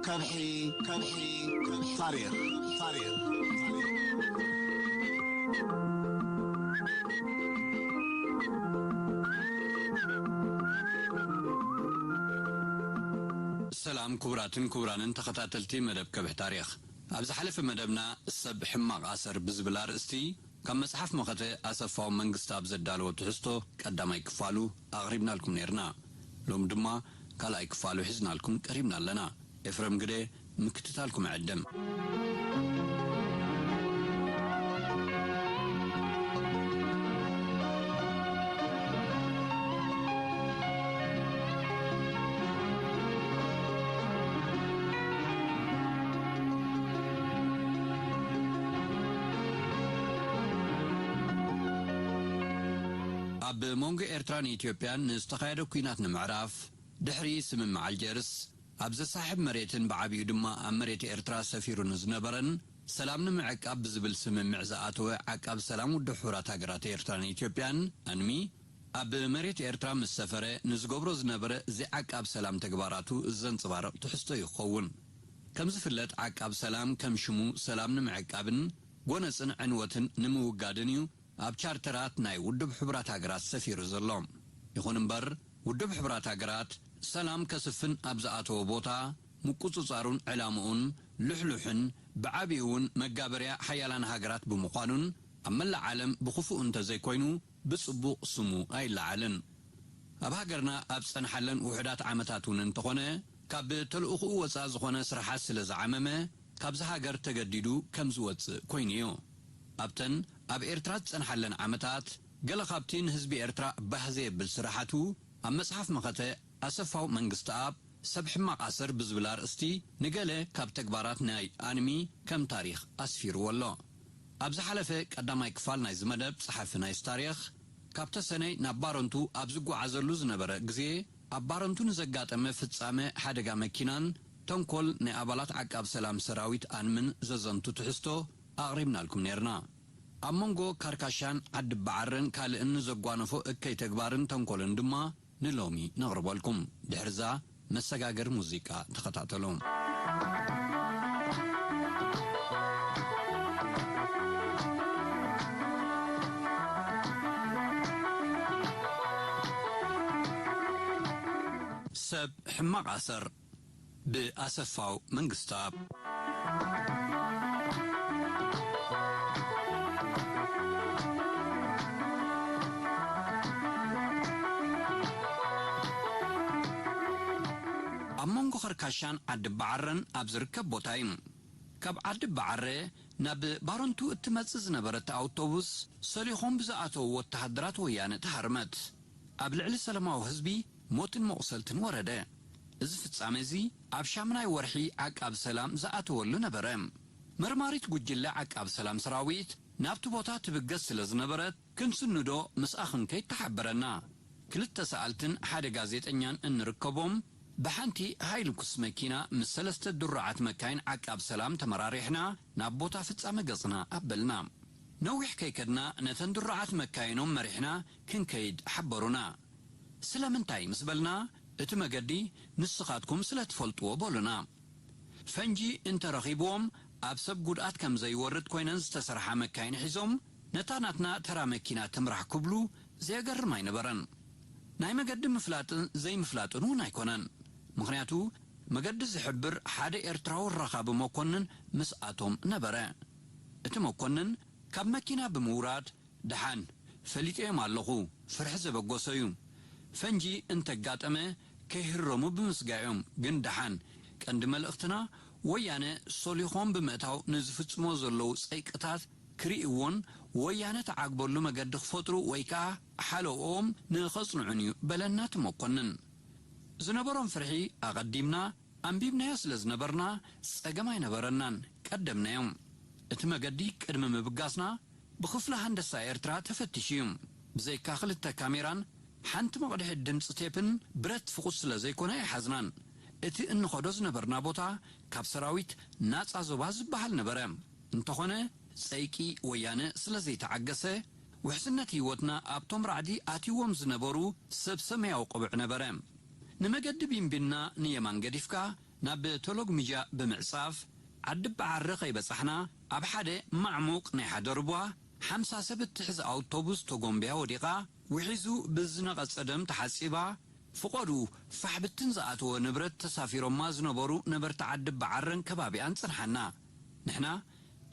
ከብሒ፣ ከብሒ፣ ታሪኽ፣ ታሪኽ። ሰላም ክቡራትን ክቡራንን ተኸታተልቲ መደብ ከብሒ ታሪኽ። ኣብ ዝሓለፈ መደብና ሰብ ሕማቕ ኣሰር ብዝብል ኣርእስቲ ካብ መጽሓፍ መኸተ ኣሰፋው መንግስተኣብ ዘዳለዎ ትሕዝቶ ቀዳማይ ክፋሉ ኣቕሪብናልኩም ነይርና። ሎም ድማ ካልኣይ ክፋሉ ሒዝናልኩም ቀሪብና ኣለና። ኤፍረም ግደ ምክትታልኩም ዕድም። ኣብ መንጎ ኤርትራን ኢትዮጵያን ንዝተኻየደ ኲናት ንምዕራፍ፣ ድሕሪ ስምምዕ ኣልጀርስ፣ ኣብ ዘሳሕብ መሬትን ብዓቢኡ ድማ ኣብ መሬት ኤርትራ ሰፊሩ ንዝነበረን ሰላም ንምዕቃብ ብዝብል ስምምዕ ዝኣተወ ዓቃብ ሰላም ውድብ ሕቡራት ሃገራት ኤርትራን ኢትዮጵያን፣ ኣንሚ፣ ኣብ መሬት ኤርትራ ምስ ሰፈረ ንዝገብሮ ዝነበረ ዘይዓቃብ ሰላም ተግባራቱ ዘንጸባርቕ ትሕዝቶ እዩ ክኸውን። ከም ዝፍለጥ፣ ዓቃብ ሰላም ከም ሽሙ ሰላም ንምዕቃብን ጎነጽን ዕንወትን ንምውጋድን እዩ ኣብ ቻርተራት ናይ ውድብ ሕቡራት ሃገራት ሰፊሩ ዘሎ። ይኹን እምበር፣ ውድብ ሕቡራት ሃገራት ሰላም ከስፍን ኣብ ዝኣተወ ቦታ ምቁጽጻሩን ዕላምኡን ልሕሉሕን ብዓቢኡ እውን መጋበርያ ሓያላን ሃገራት ብምዃኑን ኣብ መላእ ዓለም ብኽፉእ እንተዘይኮይኑ ብጽቡቕ ስሙ ኣይለዓልን። ኣብ ሃገርና ኣብ ጸንሓለን ውሑዳት ዓመታት እውን እንተኾነ፣ ካብ ተልእኾኡ ወጻኢ ዝኾነ ስራሓት ስለ ዝዓመመ፣ ካብዚ ሃገር ተገዲዱ ከም ዝወጽእ ኮይኑ እዩ። ኣብተን ኣብ ኤርትራ ዝጸንሓለን ዓመታት፣ ገለ ካብቲ ንህዝቢ ኤርትራ ባህ ዘየብል ስራሓቱ፣ ኣብ መጽሓፍ መኸተ ኣሰፋው መንግስተኣብ ሰብ ሕማቕ ኣሰር ብዝብል ኣርእስቲ ንገለ ካብ ተግባራት ናይ ኣንሚ ከም ታሪኽ ኣስፊርዎ ኣሎ። ኣብ ዝሓለፈ ቀዳማይ ክፋል ናይዚ መደብ፣ ጸሓፊ ናይዚ ታሪኽ ካብ ተሰነይ ናብ ባረንቱ ኣብ ዝጓዓዘሉ ዝነበረ ግዜ፣ ኣብ ባረንቱ ንዘጋጠመ ፍጻመ ሓደጋ መኪናን ተንኮል ናይ ኣባላት ዓቃብ ሰላም ሰራዊት ኣንምን ዘዘንቱ ትሕዝቶ ኣቕሪብናልኩም ነይርና። ኣብ መንጎ ካርካሻን ዓዲ በዓረን ካልእን ንዘጓነፎ እከይ ተግባርን ተንኮልን ድማ ንሎሚ ነቕርበልኩም። ድሕርዛ መሰጋገሪ ሙዚቃ ተኸታተሉ። ሰብ ሕማቕ ኣሰር፣ ብኣሰፋው መንግስተኣብ። ኣብ መንጎ ኸርካሻን ዓዲ በዓረን ኣብ ዝርከብ ቦታ እዩ። ካብ ዓዲ በዓረ ናብ ባረንቱ እትመጽእ ዝነበረት ኣውቶቡስ ሰሊኾም ብዝኣተዉ ወተሃደራት ወያነ ተሃርመት። ኣብ ልዕሊ ሰላማዊ ህዝቢ ሞትን መቑሰልትን ወረደ። እዚ ፍጻመ እዚ ኣብ ሻምናይ ወርሒ ዓቃብ ሰላም ዝኣተወሉ ነበረ። መርማሪት ጉጅለ ዓቃብ ሰላም ሰራዊት ናብቲ ቦታ ትብገስ ስለ ዝነበረት፣ ክንስንዶ ምስኣ ክንከይድ ተሓበረና። ክልተ ሰኣልትን ሓደ ጋዜጠኛን እንርከቦም፣ ብሓንቲ ሃይሉክስ መኪና ምስ ሰለስተ ድሩዓት መካይን ዓቃብ ሰላም ተመራሪሕና ናብ ቦታ ፍጻመ ገጽና ኣበልና። ነዊሕ ከይከድና ነተን ድሩዓት መካይኖም መሪሕና ክንከይድ ሓበሩና። ስለምንታይ ምስ በልና፣ እቲ መገዲ ንስኻትኩም ስለ ትፈልጥዎ በሉና። ፈንጂ እንተረኺብዎም ኣብ ሰብ ጉድኣት ከም ዘይወርድ ኮይነን ዝተሰርሓ መካይን ሒዞም ነታ ናትና ተራ መኪና ትምራሕ ክብሉ ዘየገርም ኣይነበረን። ናይ መገዲ ምፍላጥን ዘይምፍላጥን እውን ኣይኮነን። ምኽንያቱ መገዲ ዝሕብር ሓደ ኤርትራዊ ረኻቢ መኮንን ምስኣቶም ነበረ። እቲ መኮንን ካብ መኪና ብምውራድ፣ ደሓን፣ ፈሊጠዮም ኣለኹ፣ ፍርሒ ዘበገሶ እዩ። ፈንጂ እንተጋጠመ ከይህረሙ ብምስጋዮም። ግን ደሓን፣ ቀንዲ መልእኽትና ወያነ ሶሊኾም ብምእታው ንዝፍጽሞ ዘለዉ ጸይቅታት ክርእይዎን ወያነ ተዓግበሉ መገዲ ክፈጥሩ ወይ ከኣ ሓለኦም ንኸጽንዑን እዩ በለና እቲ መኮንን። ዝነበሮም ፍርሒ ኣቐዲምና ኣንቢብናዮ ስለ ዝነበርና ጸገም ኣይነበረናን፣ ቀደምናዮም። እቲ መገዲ ቅድሚ ምብጋስና ብክፍሊ ሃንደሳ ኤርትራ ተፈቲሹ እዩ። ብዘይካ ክልተ ካሜራን ሓንቲ መቕድሒት ድምጺ ቴፕን ብረት ፍቑስ ስለ ዘይኮነ ኣይሓዝናን። እቲ እንኸዶ ዝነበርና ቦታ ካብ ሰራዊት ናጻ ዞባ ዝበሃል ነበረ። እንተኾነ ጸይቂ ወያነ ስለ ዘይተዓገሰ፣ ውሕስነት ህይወትና ኣብቶም ራዕዲ ኣትይዎም ዝነበሩ ሰብ ሰማያዊ ቆብዕ ነበረ። ንመገዲ ቢንቢንና ንየማን ገዲፍካ፣ ናብ ቶሎግሚጃ ብምዕጻፍ ዓዲ በዓሪ ከይበጻሕና፣ ኣብ ሓደ ማዕሙቕ ናይ ሓደ ርቧ ሓምሳ ሰብ እትሕዝ ኣውቶቡስ ተጎምብያ ወዲቓ፣ ውሒዙ ብዝነቐጸ ደም ተሓጺባ፣ ፍቖዱ ፋሕ ብትን ዝኣተወ ንብረት ተሳፊሮማ ዝነበሩ ነበርቲ ዓዲ በዓረን ከባቢኣን ጽንሓና። ንሕና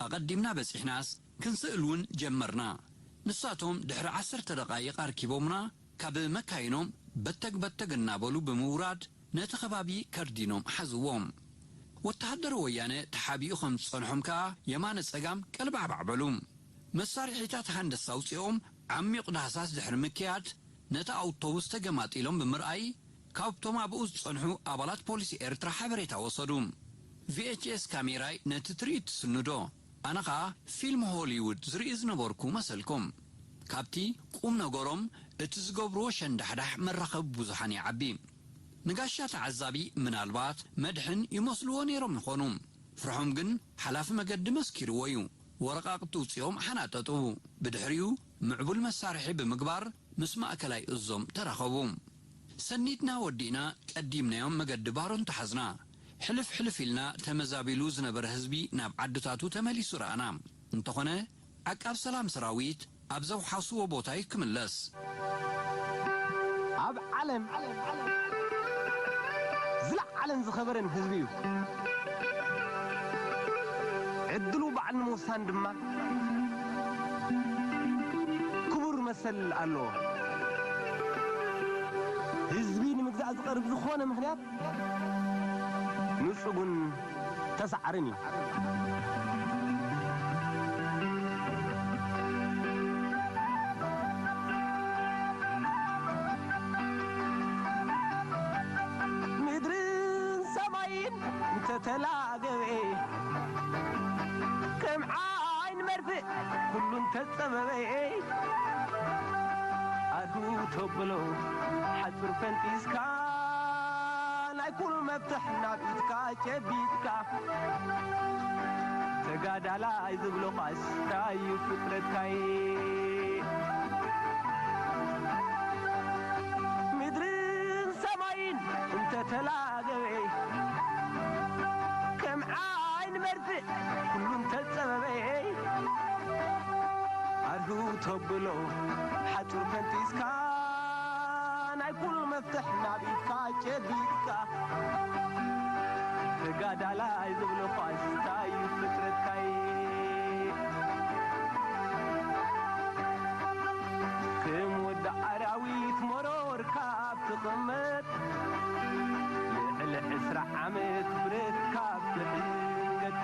ኣቐዲምና በጺሕናስ ክንስእል እውን ጀመርና። ንሳቶም ድሕሪ ዓሰርተ ደቓይቕ ኣርኪቦምና፣ ካብ መካይኖም በተግ በተግ እናበሉ ብምውራድ ነቲ ከባቢ ከርዲኖም ሓዝዎም። ወተሃደር ወያነ ተሓቢኡ ከም ዝጸንሖም ከኣ የማነ ጸጋም ቀልባዕባዕ በሉ። መሳርሒታት ሃንደሳ ኣውጺኦም ዓሚቕ ዳህሳስ ድሕሪ ምክያድ፣ ነቲ ኣውቶቡስ ተገማጢሎም ብምርኣይ፣ ካብቶም ኣብኡ ዝጸንሑ ኣባላት ፖሊስ ኤርትራ ሓበሬታ ወሰዱ። ቪ ኤች ኤስ ካሜራይ ነቲ ትርኢት ትስንዶ። ኣነ ኸኣ ፊልም ሆሊውድ ዝርኢ ዝነበርኩ መሰልኩም። ካብቲ ቁም ነገሮም፣ እቲ ዝገብርዎ ሸንዳሕዳሕ መራኸቢ ብዙሓን ይዓቢ። ንጋሻ ተዓዛቢ ምናልባት መድሕን ይመስልዎ ነይሮም ይኾኑ። ፍርሖም ግን ሓላፊ መገዲ መስኪርዎ እዩ። ወረቓቕቲ ውጺኦም ሓናጠጡ። ብድሕሪኡ ምዕቡል መሳርሒ ብምግባር ምስ ማእከላይ እዞም ተራኸቡ። ሰኒድና ወዲእና ቀዲምናዮም መገዲ ባሮንቱ ሓዝና። ሕልፍ ሕልፍ ኢልና ተመዛቢሉ ዝነበረ ህዝቢ ናብ ዓድታቱ ተመሊሱ ረኣና። እንተኾነ ዓቃብ ሰላም ሰራዊት ኣብ ዘውሓስዎ ቦታ እዩ ክምለስ። ኣብ ዓለም ዝለዓለን ዝኸበረን ህዝቢ እዩ። ዕድሉ ባዕሉ ንምውሳን ድማ ክቡር መሰል ኣለዎ። ህዝቢ ንምግዛእ ዝቐርብ ዝኾነ ምኽንያት ንጹግን ተሳዓርን እዩ። ምድርን ሰማይን እንተተላገበ፣ ከም ዓይን መርፍእ ኩሉ እንተጸበበ፣ ኣዱ ተብሎ ሓጹር ፈንጢስካ፣ ናይ ኩሉ መፍትሕ ናብ ኢድካ ጨቢጥካ፣ ተጋዳላይ ዝብሎኻስ እንታይ እዩ ፍጥረትካይ? ምድርን ሰማይን እንተተላገበ፣ ከም ዓይን መርፍእ ኩሉ እንተጸበበ፣ ኣርህው ተብሎ ሓጹር ፈንጢስካ፣ ናይ ኩሉ መፍትሕ ናብ ኢድካ ጨቢጥካ፣ ተጋዳላይ ዝብሎኻስ እንታይ እዩ ፍጥረትካይ? ከም ወዲ ኣራዊት መሮር ካብ ትቕመጥ፣ ልዕሊ ዕስራ ዓመት ብረት ካብ ትሕንገጥ፣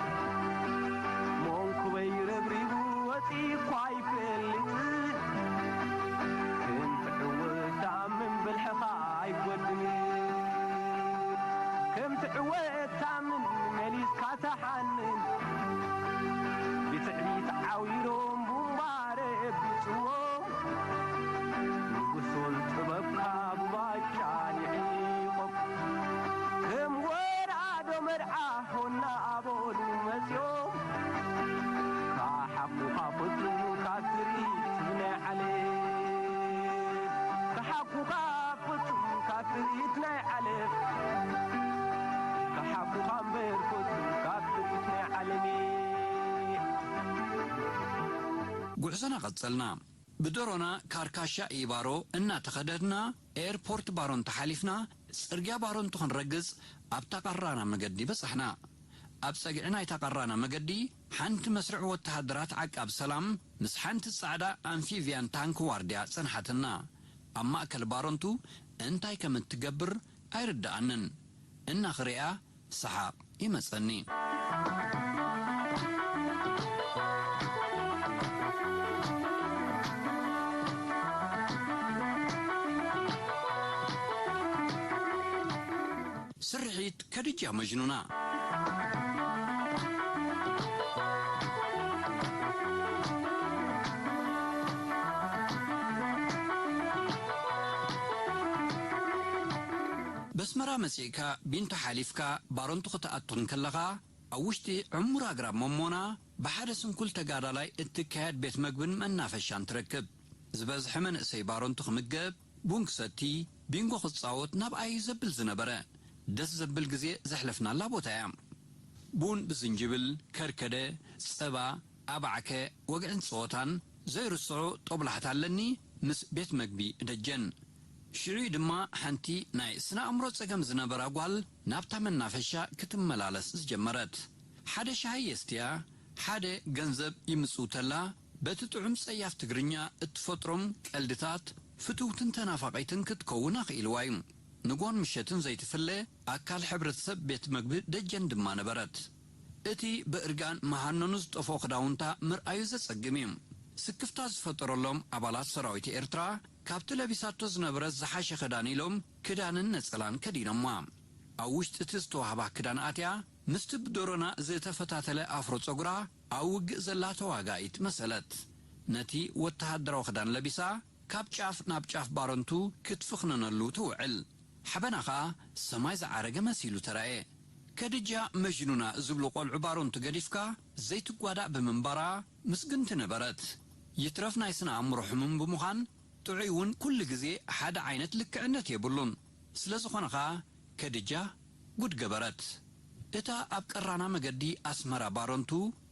መንኩበይ ረብሪቡ ወጺኡ እኳ ኣይፈልጥ። ከም ትዕወት ተኣምን ብልሕኻ ኣይጎድን። ከም ትዕወት ተኣምን መሊስካ ተሓንን። ብትዕቢት ዓዊሮም ቡምባ ረቢጽዎም። ንጉሶን ጥበብካ ብባጫ ንዒቖም። ከም ወራዶ መርዓ ሆና ኣበሉ መጺኦም። ካሓኩኻ ፍጹም ካብ ትርኢት ናይ ዓለም። ካሓኩኻ ፍጹም ካብ ትርኢት ናይ ዓለም። ካሓኩኻ እምበር ፍጹም ካብ ትርኢት ናይ ዓለም። ጉዕዞና ቀጸልና። ብደሮና ካርካሻ ኢባሮ እናተኸደድና፣ ኤርፖርት ባሮንቱ ሓሊፍና፣ ጽርግያ ባሮንቱ ክንረግጽ ኣብታ ቀራና መገዲ በጻሕና። ኣብ ጸግዒ ናይታ ቀራና መገዲ፣ ሓንቲ መስርዕ ወተሃደራት ዓቃብ ሰላም ምስ ሓንቲ ጻዕዳ ኣምፊቪያን ታንክ ዋርድያ ጸንሓትና። ኣብ ማእከል ባሮንቱ እንታይ ከም እትገብር ኣይርድኣንን። እናኽሪኣ ሰሓቕ ይመጸኒ። ስርሒት ከድጃ መጅኑና። በስመራ መጺእካ ቢንቶ ሓሊፍካ ባረንቱ ክትኣቱ እንከለኻ፣ ኣብ ውሽጢ ዕሙር ኣግራብ መሞና ብሓደ ስንኩል ተጋዳላይ እትካየድ ቤት መግብን መናፈሻን ትረክብ። ዝበዝሐ መንእሰይ ባረንቱ ክምገብ፣ ቡን ክሰቲ፣ ቢንጎ ክጻወት ናብኣ እዩ ዘብል ዝነበረ። ደስ ዘብል ግዜ ዘሕለፍናላ ቦታ እያ። ቡን ብዝንጅብል፣ ከርከደ፣ ጸባ፣ ኣባዕከ፣ ወግዕን ጸወታን፣ ዘይርስዖ ጦብላሕታ ኣለኒ ምስ ቤት መግቢ ደጀን። ሽዑ ድማ ሓንቲ ናይ ስነ ኣእምሮ ጸገም ዝነበራ ጓል ናብታ መናፈሻ ክትመላለስ ዝጀመረት። ሓደ ሻሂ የስትያ፣ ሓደ ገንዘብ ይምጽውተላ፣ በቲ ጥዑም ጸያፍ ትግርኛ እትፈጥሮም ቀልድታት ፍትውትን ተናፋቒትን ክትከውን ኣኽኢልዋ እዩ። ንጎን ምሸትን ዘይትፍለ ኣካል ሕብረተሰብ ቤት መግቢ ደጀን ድማ ነበረት። እቲ ብእርጋን መሃነኑ ዝጠፍኦ ክዳውንታ ምርኣዩ ዘጸግም እዩ። ስክፍታ ዝፈጠረሎም ኣባላት ሰራዊት ኤርትራ ካብቲ ለቢሳቶ ዝነበረት ዝሓሸ ክዳን ኢሎም ክዳንን ነጸላን ከዲኖማ። ኣብ ውሽጢ እቲ ዝተዋህባ ክዳን ኣትያ ምስቲ ብዶሮና ዝተፈታተለ ኣፍሮ ጸጉራ ኣብ ውግእ ዘላ ተዋጋኢት መሰለት። ነቲ ወተሃደራዊ ክዳን ለቢሳ ካብ ጫፍ ናብ ጫፍ ባረንቱ ክትፍኽነነሉ ትውዕል። ሓበና ኸኣ ሰማይ ዝዓረገ መሲሉ ተራእየ። ከድጃ መጅኑና ዝብሉ ቆልዑ ባረንቱ ገዲፍካ ዘይትጓዳእ ብምንባራ ምስግንቲ ነበረት። ይትረፍ ናይ ስነ ኣእምሮ ሕሙም ብምዃን ጥዑይ እውን ኩሉ ግዜ ሓደ ዓይነት ልክዕነት የብሉን። ስለ ዝኾነ ኸኣ ከድጃ ጉድ ገበረት። እታ ኣብ ቀራና መገዲ ኣስመራ ባረንቱ፣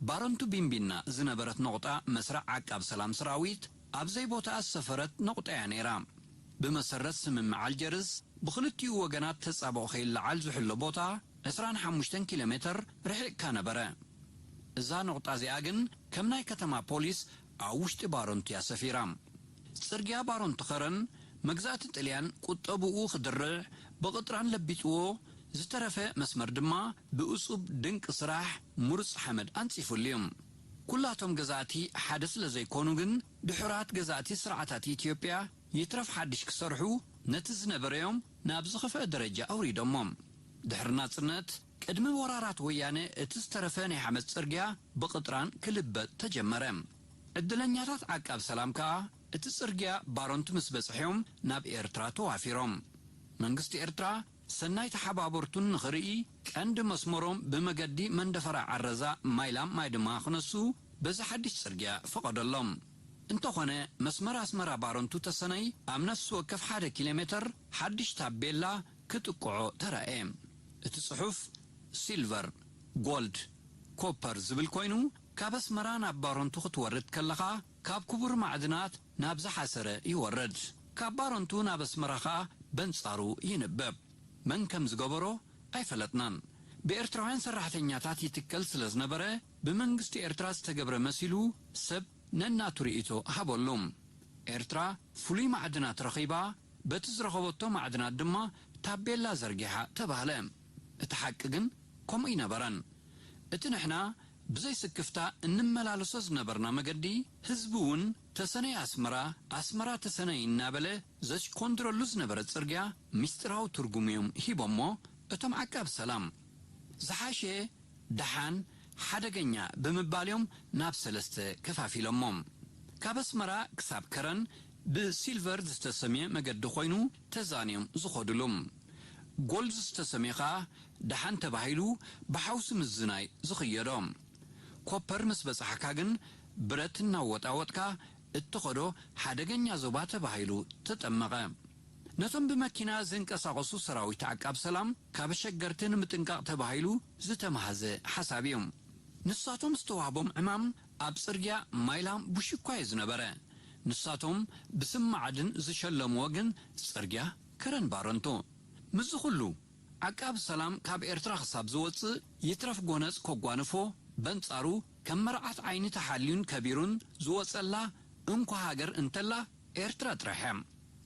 ባረንቱ ቢንቢና ዝነበረት ነቑጣ መስርዕ ዓቃብ ሰላም ሰራዊት ኣብ ዘይቦታኣ ዝሰፈረት ነቑጣ እያ ነይራ። ብመሰረት ስምምዕ ኣልጀርስ፣ ብኽልቲኡ ወገናት ተጻብኦ ከይለዓል ዝሕሎ ቦታ ዕስራን ሓሙሽተን ኪሎ ሜተር ርሒቕካ ነበረ። እዛ ነቑጣ እዚኣ ግን ከም ናይ ከተማ ፖሊስ ኣብ ውሽጢ ባረንቱ እያ ሰፊራ። ጽርግያ ባሮን ትኸረን መግዛእቲ ጥልያን ቁጠብኡ ክድርዕ ብቕጥራን ለቢጥዎ፣ ዝተረፈ መስመር ድማ ብእጹብ ድንቂ ስራሕ ምሩጽ ሓመድ ኣንጺፉሉ እዩ። ኩላቶም ገዛእቲ ሓደ ስለ ዘይኮኑ ግን፣ ድሑራት ገዛእቲ ስርዓታት ኢትዮጵያ ይትረፍ ሓድሽ ክሰርሑ ነቲ ዝነበረዮም ናብ ዝኸፍአ ደረጃ ኣውሪዶሞ። ድሕሪ ናጽነት፣ ቅድሚ ወራራት ወያነ እቲ ዝተረፈ ናይ ሓመድ ጽርግያ ብቕጥራን ክልበጥ ተጀመረ። ዕድለኛታት ዓቃብ ሰላም ከኣ እቲ ጽርግያ ባረንቱ ምስ በጽሕዮም ናብ ኤርትራ ተዋፊሮም። መንግስቲ ኤርትራ ሰናይ ተሓባበርቱን ንኽርኢ ቀንዲ መስመሮም ብመገዲ መንደፈራ ዓረዛ ማይላም ማይድማ ክነሱ በዚ ሓድሽ ጽርግያ ፈቐደሎም። እንተኾነ መስመር ኣስመራ ባረንቱ ተሰነይ ኣብ ነፍሲ ወከፍ ሓደ ኪሎ ሜተር ሓድሽ ታቤላ ክጥቅዖ ተራእየ። እቲ ጽሑፍ ሲልቨር፣ ጎልድ፣ ኮፐር ዝብል ኮይኑ፣ ካብ ኣስመራ ናብ ባረንቱ ክትወርድ ከለኻ፣ ካብ ክቡር ማዕድናት ናብ ዝሓሰረ ይወርድ። ካብ ባረንቱ ናብ ኣስመራ ኸኣ በንጻሩ ይንበብ። መን ከም ዝገበሮ ኣይፈለጥናን። ብኤርትራውያን ሰራሕተኛታት ይትከል ስለ ዝነበረ፣ ብመንግስቲ ኤርትራ ዝተገብረ መሲሉ ሰብ ነናቱ ርእይቶ ሃበሉ። ኤርትራ ፍሉይ ማዕድናት ረኺባ፣ በቲ ዝረኸበቶ ማዕድናት ድማ ታቤላ ዘርጊሓ ተባህለ። እቲ ሓቂ ግን ከምኡ ኣይነበረን። እቲ ንሕና ብዘይ ስክፍታ እንመላለሶ ዝነበርና መገዲ፣ ህዝቢ እውን ተሰነይ ኣስመራ፣ ኣስመራ ተሰነይ እናበለ ዘሽኮንድረሉ ዝነበረ ጽርግያ ምስጢራዊ ትርጉም እዮም ሂቦሞ እቶም ዓቃብ ሰላም። ዝሓሸ፣ ደሓን፣ ሓደገኛ ብምባል እዮም ናብ ሰለስተ ከፋፊሎሞ። ካብ ኣስመራ ክሳብ ከረን ብሲልቨር ዝተሰምየ መገዲ ኮይኑ ተዛንዮም ዝኸዱሉ። ጎልድ ዝተሰምየ ኸኣ ደሓን ተባሂሉ ብሓውሲ ምዝናይ ዝኽየዶ። ኮፐር ምስ በጻሕካ ግን ብረት እናወጣወጥካ እትኸዶ ሓደገኛ ዞባ ተባሂሉ ተጠመቐ። ነቶም ብመኪና ዝንቀሳቐሱ ሰራዊት ዓቃብ ሰላም ካብ ኣሸገርቲ ንምጥንቃቕ ተባሂሉ ዝተማህዘ ሓሳብ እዩ። ንሳቶም ዝተዋህቦም ዕማም ኣብ ጽርግያ ማይላም ቡሽ እኳ እዩ ዝነበረ። ንሳቶም ብስም ማዕድን ዝሸለምዎ ግን ጽርግያ ከረን ባረንቱ። ምስዚ ኩሉ፣ ዓቃብ ሰላም ካብ ኤርትራ ክሳብ ዝወጽእ ይትረፍ ጎነጽ ከጓንፎ፣ በንጻሩ ከም መርዓት ዓይኒ ተሓልዩን ከቢሩን ዝወጸላ እንኮ ሃገር እንተላ ኤርትራ ጥራሕ እያ።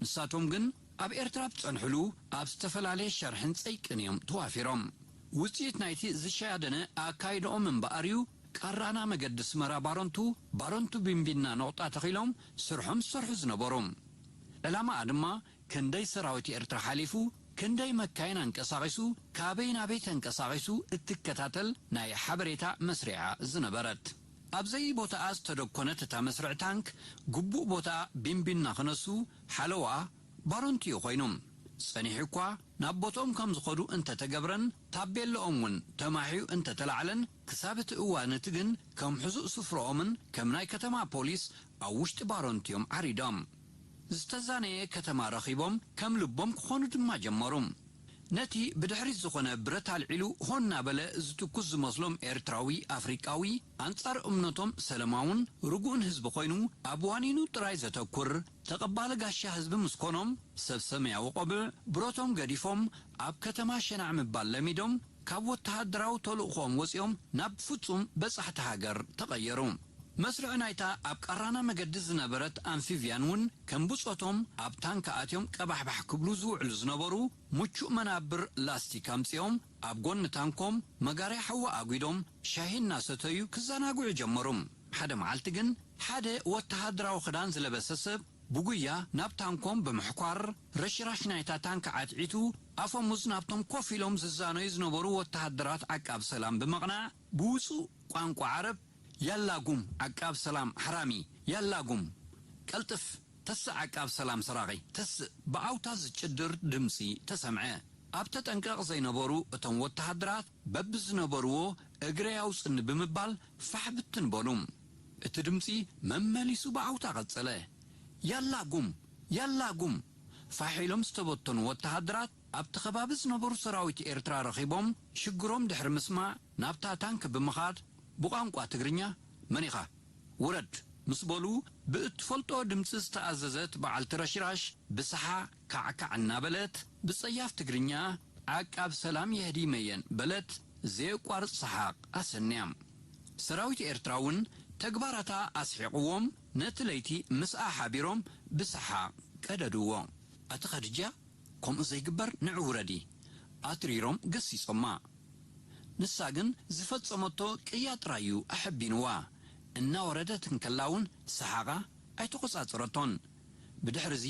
ንሳቶም ግን ኣብ ኤርትራ ኣብ ዝጸንሕሉ ኣብ ዝተፈላለየ ሸርሕን ጸይቅን እዮም ተዋፊሮም። ውጽኢት ናይቲ ዝሸያደነ ኣካይድኦም እምበኣር እዩ ቃራና መገዲ ኣስመራ ባረንቱ፣ ባረንቱ ቢንቢና ነቑጣ ተኺሎም ስርሖም ዝሰርሑ ዝነበሩ። ዕላማኣ ድማ ክንደይ ሰራዊት ኤርትራ ሓሊፉ፣ ክንደይ መካይን ኣንቀሳቒሱ፣ ካበይ ናበይ ተንቀሳቒሱ እትከታተል ናይ ሓበሬታ መስርያ ዝነበረት። ኣብ ዘይቦታኣ ዝተደኮነት እታ መስርዕ ታንክ፣ ግቡእ ቦታኣ ቢንቢና ክነሱ ሓለዋኣ ባረንቱ እዩ ኮይኑ። ጸኒሑ እኳ ናብ ቦትኦም ከም ዝኸዱ እንተተገብረን፣ ታቤላኦም እውን ተማሕዩ እንተተላዕለን፣ ክሳብ እቲ እዋን እቲ ግን ከም ሕዙእ ስፍራኦምን ከም ናይ ከተማ ፖሊስ ኣብ ውሽጢ ባረንቱ እዮም ዓሪዶም። ዝተዛነየ ከተማ ረኺቦም ከም ልቦም ክኾኑ ድማ ጀመሩ። ነቲ ብድሕሪት ዝኾነ ብረት ኣልዒሉ ሆን እናበለ ዝትኩስ ዝመስሎም ኤርትራዊ ኣፍሪቃዊ፣ ኣንጻር እምነቶም ሰለማውን ርጉእን ህዝቢ ኮይኑ፣ ኣብ ዋኒኑ ጥራይ ዘተኩር፣ ተቐባሊ ጋሻ ህዝቢ ምስ ኮኖም፣ ሰብ ሰማያዊ ቆብዕ ብረቶም ገዲፎም፣ ኣብ ከተማ ሸናዕ ምባል ለሚዶም፣ ካብ ወተሃደራዊ ተልእኾኦም ወጺኦም ናብ ፍጹም በጻሕቲ ሃገር ተቐየሩ። መስርዕ ናይታ ኣብ ቃራና መገዲ ዝነበረት ኣምፊቭያን እውን ከም ብጾቶም ኣብ ታንክ ኣትዮም ቀባሕባሕ ክብሉ ዝውዕሉ ዝነበሩ ምቹእ መናብር ላስቲክ ኣምጺኦም ኣብ ጎኒ ታንኮም መጋርያ ሓዊ ኣጒዶም ሻሂ እናሰተዩ ክዘናግዑ ጀመሩ። ሓደ መዓልቲ ግን ሓደ ወተሃደራዊ ክዳን ዝለበሰ ሰብ ብጉያ ናብ ታንኮም ብምሕኳር ረሽራሽ ናይታ ታንክ ዓትዒቱ ኣፈሙዝ ናብቶም ኮፍ ኢሎም ዝዛነዩ ዝነበሩ ወተሃደራት ዓቃብ ሰላም ብምቕናዕ ብውጹእ ቋንቋ ዓረብ፣ ያላ ጉም ዓቃብ ሰላም ሓራሚ፣ ያላ ጉም፣ ቀልጥፍ፣ ተስእ ዓቃብ ሰላም ሰራቒ፣ ተስእ፣ ብዓውታ ዝጭድር ድምጺ ተሰምዐ። ኣብ ተጠንቀቕ ዘይነበሩ እቶም ወተሃደራት በብዝነበርዎ እግረይ ኣውጽኒ ብምባል ፋሕ ብትን በሉ። እቲ ድምጺ መመሊሱ ብዓውታ ቀጸለ። ያላ ጉም! ያላ ጉም! ፋሕ ኢሎም ዝተበተኑ ወተሃደራት ኣብቲ ከባቢ ዝነበሩ ሰራዊት ኤርትራ ረኺቦም ሽግሮም ድሕሪ ምስማዕ ናብታ ታንክ ብምኻድ ብቋንቋ ትግርኛ መን ኢኻ? ውረድ ምስ በሉ ብእትፈልጦ ድምጺ ዝተኣዘዘት በዓልቲ ረሽራሽ ብሰሓ ካዕካዕ እናበለት ብጸያፍ ትግርኛ ዓቃብ ሰላም የህዲመየን በለት ዘየቋርጽ ሰሓቕ ኣሰንያ። ሰራዊት ኤርትራ እውን ተግባራታ ኣስሒቕዎም ነቲ ለይቲ ምስኣ ሓቢሮም ብሰሓቕ ቀደድዎ። ኣቲ ኸድጃ ከምኡ ዘይግበር ንዑ ውረዲ ኣትሪሮም ገሲጾማ። ንሳ ግን ዝፈጸመቶ ቅያ ጥራይ እዩ ኣሐቢንዋ። እናወረደት እንከላ እውን ሰሓቓ ኣይተቖጻጸረቶን። ብድሕርዚ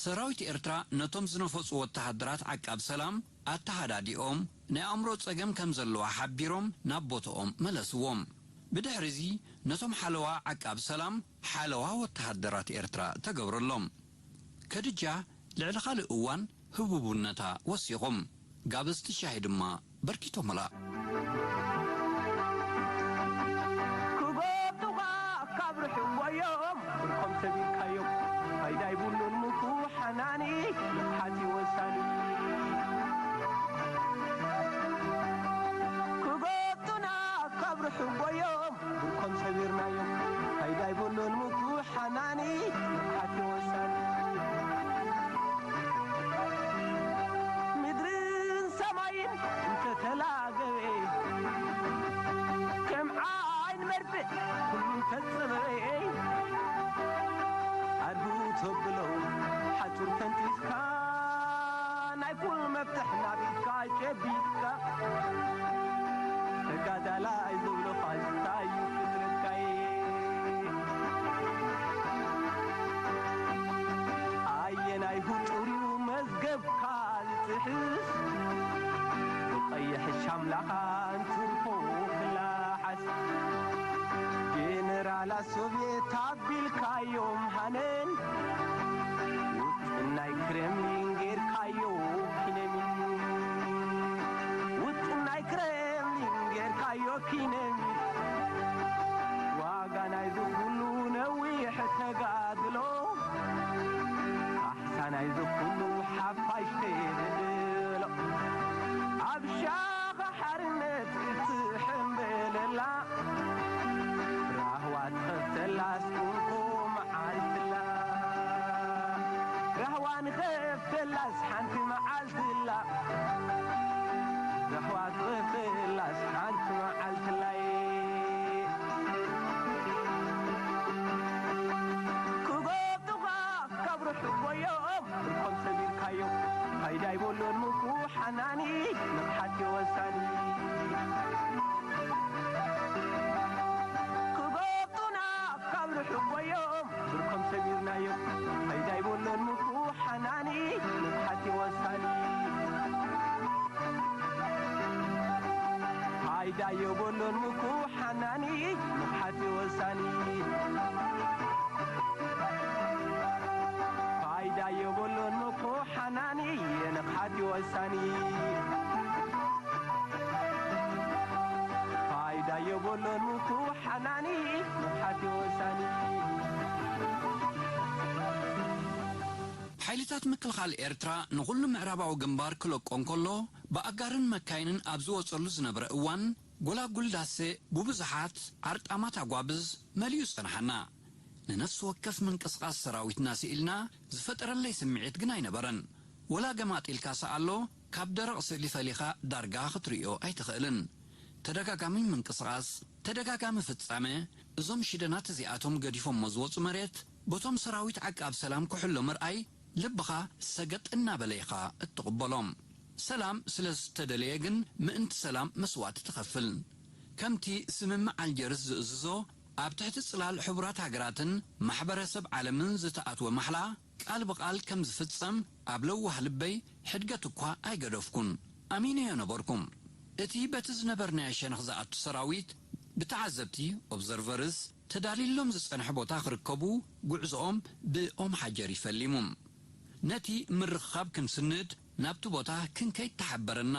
ሰራዊት ኤርትራ ነቶም ዝነፈጹ ወተሃደራት ዓቃብ ሰላም ኣተሃዳዲኦም ናይ ኣእምሮ ጸገም ከም ዘለዋ ሓቢሮም ናብ ቦትኦም መለስዎም። ብድሕርዚ ነቶም ሓለዋ ዓቃብ ሰላም ሓለዋ ወተሃደራት ኤርትራ ተገብረሎም። ከድጃ ልዕሊ ካልእ እዋን ህቡብነታ ወሲኹም። ጋበዝቲ ሻሂ ድማ በርኪቶምላ። ክጎብጡኻ ካብ ርሑቕ ጎዮም ብርኮም ሰቢርካዮም ፋይዳ ይብሉን ምኩ ሓናኒ ንቕሓት እዩ ወሳኒ። ክጎብጡና ካብ ርሑቕ ጎዮም ብርኮም ሰቢርናዮም ፋይዳ ይብሉን ምኩ ሓናኒ ንቕሓት እዩ ወሳኒ። ምድርን ሰማይን እንተተላገበ ከም ዓይን መርፍእ ኩሉ ተጸበበ ኣድቡ ተብሎ ሓጹር ፈንጢስካ ናይ ኩሉ መፍትሕ ናብ ኢድካ ጨቢጥካ ተጋዳላይ ዝብሎ ፋሽስታይ እዩ ፍጥረትካይ። ኣየናይ ህጡር እዩ መዝገብካ ዝጥሕስ ብቐይሕ ሻምላኻ እንትርፎ ክላሓስ ጀነራላት ሶቭየት ኣቢልካዮም ሃነን ውጥናይ ክሬምሊን ጌርካዮ ኪነሚን ውጥናይ ክሬምሊን ጌርካዮ ኪነሚን ዋጋ ናይዚ ኩሉ ነዊሕ ተጋድሎ ካሕሳ ናይዚ ኩሉ ሓፋሽ ተጋድሎ ኣብ ሻኻ ሓርነት እትሕምበለላ ራህዋ ትኸፍተላስ እንኮ መዓልትላ ራህዋ ንኸፍተላስ ሓንቲ መዓልትላ ራህዋ ትኸፍተላስ ሓንቲ መዓልትላይ ክጎብጡኻ ካብ ርሑቕ ጎዮም ብርኮም ሰቢርካዮም ፋይዳ ይብሉን ምኩ ሓናኒ ንቕሓት እዩ ወሳኒ። ክጎብጡና ካብ ርሑቕ ጎዮም ብርኮም ሰቢርናዮም ፋይዳ ይብሉን ምኩ ሓናኒ ንቕሓት እዩ ወሳኒ። ፋይዳ የብሉን ምኩ ሓናኒ ንቕሓት እዩ ወሳኒ። ፋይዳ የብሉን ምኩ ሓናኒ ንቕሓት እዩ ወሳኒ። ፋይዳ የብሉን ምኩ ሓናኒ ንቕሓት እዩ ወሳኒ። ሓይልታት ምክልኻል ኤርትራ ንኹሉ ምዕራባዊ ግንባር ክለቆ እንከሎ፣ ብኣጋርን መካይንን ኣብ ዝወጸሉ ዝነበረ እዋን፣ ጎላጉል ዳሴ ብብዙሓት ዓርጣማት ኣጓብዝ መሊኡ ጸንሓና። ንነፍሲ ወከፍ ምንቅስቓስ ሰራዊትና ስኢልና ዝፈጠረለይ ስምዒት ግን ኣይነበረን። ወላ ገማጢልካ ሰኣሎ፣ ካብ ደረቕ ስእሊ ፈሊኻ ዳርጋ ክትርእዮ ኣይትኽእልን። ተደጋጋሚ ምንቅስቓስ፣ ተደጋጋሚ ፍጻመ፣ እዞም ሽደናት እዚኣቶም ገዲፎሞ ዝወጹ መሬት፣ በቶም ሰራዊት ዓቃብ ሰላም ክሕሎ ምርኣይ፣ ልብኻ ሰገጥ እናበለ ኢኻ እትቕበሎም። ሰላም ስለ ዝተደለየ ግን ምእንቲ ሰላም መስዋእቲ ትኸፍል። ከምቲ ስምምዕ ኣልጀርስ ዝእዝዞ፣ ኣብ ትሕቲ ጽላል ሕቡራት ሃገራትን ማሕበረሰብ ዓለምን ዝተኣትወ ማሕላ፣ ቃል ብቓል ከም ዝፍጸም ኣብ ለዋህ ልበይ ሕድገት እኳ ኣይገደፍኩን። ኣሚነዮ ነበርኩ። እቲ በቲ ዝነበርናዮ ሸነኽ ዝኣቱ ሰራዊት፣ ብተዓዘብቲ፣ ኦብዘርቨርስ፣ ተዳልዩሎም ዝጸንሐ ቦታ ክርከቡ፣ ጉዕዞኦም ብኦም ሓጀር ይፈሊሙ። ነቲ ምርኽኻብ ክንስንድ፣ ናብቲ ቦታ ክንከይድ ተሓበረና።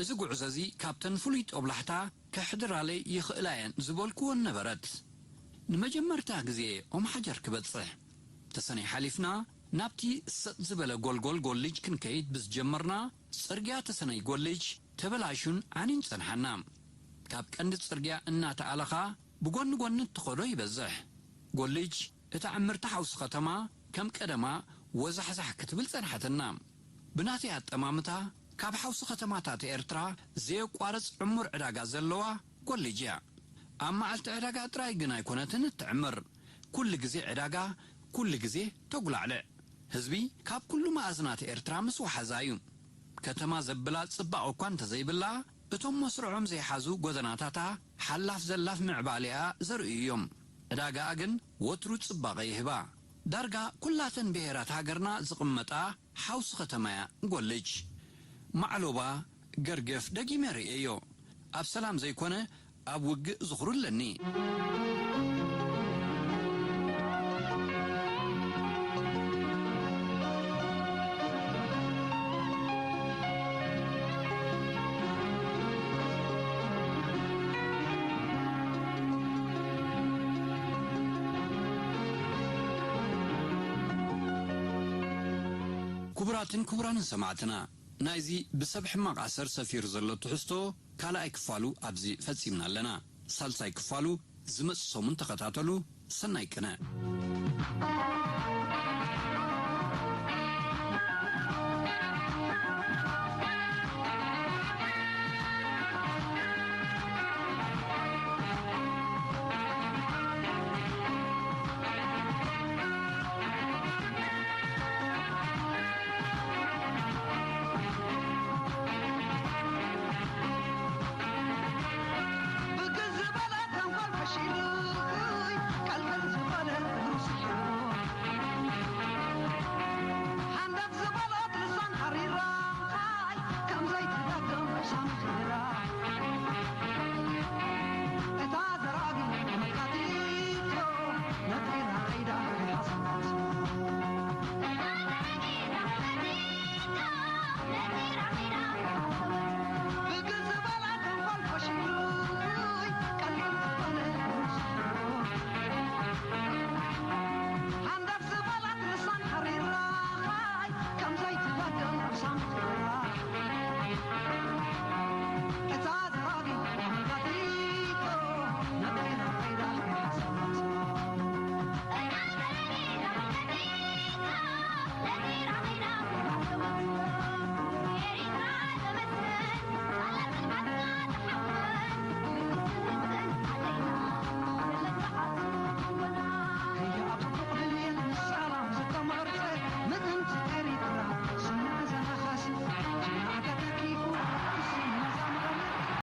እዚ ጉዕዞ እዚ ካብተን ፍሉይ ጦብላሕታ ከሕድራለይ ይኽእላ እየን ዝበልክወን ነበረት። ንመጀመርታ ግዜ ኦም ሓጀር ክበጽሕ፣ ተሰነይ ሓሊፍና ናብቲ ሰጥ ዝበለ ጎልጎል ጎልጅ ክንከይድ ብዝጀመርና፣ ጽርግያ ተሰነይ ጎልጅ ተበላሹን ዓንዩን ጸንሓና። ካብ ቀንዲ ጽርግያ እናተኣለኻ ብጎኒ ጎኒ እትኸዶ ይበዝሕ። ጎልጅ እታ ዕምርቲ ሓውሲ ከተማ ከም ቀደማ ወዛሕዛሕ ክትብል ጸንሓትና። ብናተይ ኣጠማምታ፣ ካብ ሓውሲ ከተማታት ኤርትራ ዘየቋርጽ ዕሙር ዕዳጋ ዘለዋ ጎልጅ እያ። ኣብ መዓልቲ ዕዳጋ ጥራይ ግን ኣይኮነትን እትዕምር። ኩሉ ግዜ ዕዳጋ፣ ኩሉ ግዜ ተጉላዕልዕ። ህዝቢ ካብ ኩሉ መኣዝናት ኤርትራ ምስ ወሓዛ እዩ። ከተማ ዘብላ ጽባቐ እኳ እንተዘይብላ፣ እቶም መስርዖም ዘይሓዙ ጎደናታታ ሓላፍ ዘላፍ ምዕባሌኣ ዘርእዩ እዮም። ዕዳጋኣ ግን ወትሩ ጽባቐ ይህባ። ዳርጋ ኩላተን ብሄራት ሃገርና ዝቕመጣ ሓውሲ ከተማ እያ ጎልጅ። ማዕሎባ፣ ገርገፍ ደጊመ ርእየዮ። ኣብ ሰላም ዘይኮነ ኣብ ውግእ ዝኽሩ ኣለኒ። ክቡራትን ክቡራንን ሰማዕትና፣ ናይዚ ብሰብ ሕማቕ ኣሰር ሰፊሩ ዘሎ ትሕዝቶ ካልኣይ ክፋሉ ኣብዚ ፈጺምና ኣለና። ሳልሳይ ክፋሉ ዝመጽእ ሰሙን ተኸታተሉ። ሰናይ ቅነ።